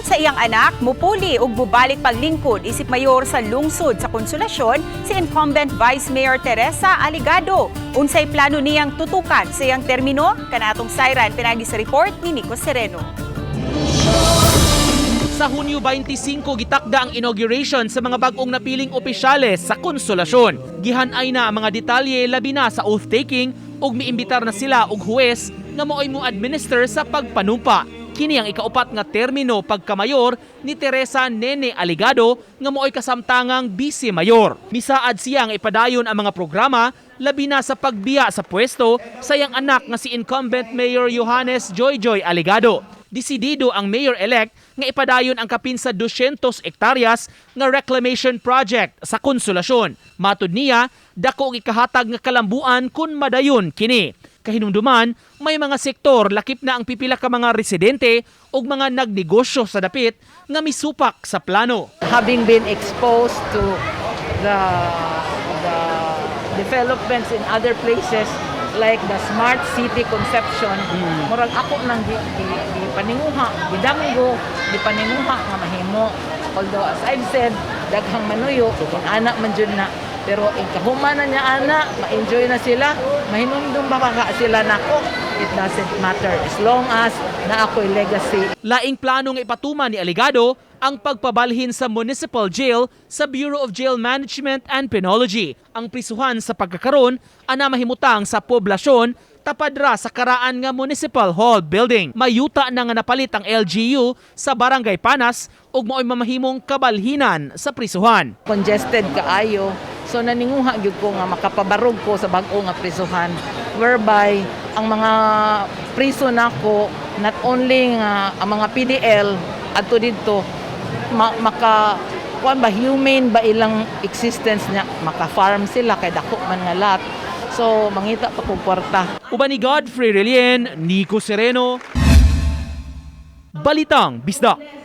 Sa iyang anak, mupuli ug mubalik paglingkod isip mayor sa lungsod sa Konsolasyon si incumbent Vice Mayor Teresa Aligado. Unsay plano niyang tutukan sa iyang termino? Kanatong sayran pinagi sa report ni Nico Sereno. Sa Hunyo 25, gitakda ang inauguration sa mga bag-ong napiling opisyales sa Konsolasyon. Gihanay na ang mga detalye, labi na sa oath-taking, ug miimbitar na sila og huwes nga maoy mo administer sa pagpanumpa. Kini ang ikaupat nga termino pagkamayor ni Teresa Nene Aligado nga maoy kasamtangang vice mayor. Misaad siya nga ipadayon ang mga programa, labi na sa pagbiya sa pwesto sa iyang anak nga si incumbent Mayor Johannes Joyjoy Aligado. Desidido ang mayor-elect nga ipadayon ang kapin sa 200 ektaryas nga reclamation project sa Konsolasyon. Matud niya, dako ang ikahatag nga kalambuan kung madayon kini. Kahinumduman, may mga sektor, lakip na ang pipila ka mga residente ug mga nagnegosyo sa dapit, nga misupak sa plano. Having been exposed to the developments in other places like the smart city conception, murag ako nang gi paninguha, gidamgo, gipaninguha nga mahimo. Although, as I've said, daghang manuyo ana man jud na, pero ikahuman na niya ana, ma-enjoy na sila, mahinumdum ba ka sila nako, it doesn't matter as long as na ako'y legacy. Laing plano nga ipatuman ni Aligado ang pagpabalhin sa municipal jail sa Bureau of Jail Management and Penology. Ang prisuhan sa pagkakaron ana mahimutang sa poblasyon, tapad ra sa karaan nga Municipal Hall building. Mayuta na nga napalit ang LGU sa Barangay Panas ug mao'y mamahimong kabalhinan sa prisuhan. Congested kaayo. So naninguha gyud ko nga makapabarog ko sa bag-o nga prisuhan whereby ang mga priso nako, not only nga ang mga PDL adto didto, maka kuan ba, humane ba ilang existence niya, maka-farm sila kay dako man nga lot. So mangita pa kog kwarta. Uban ni Godfrey Relien, Nico Sereno, Balitang Bisdak.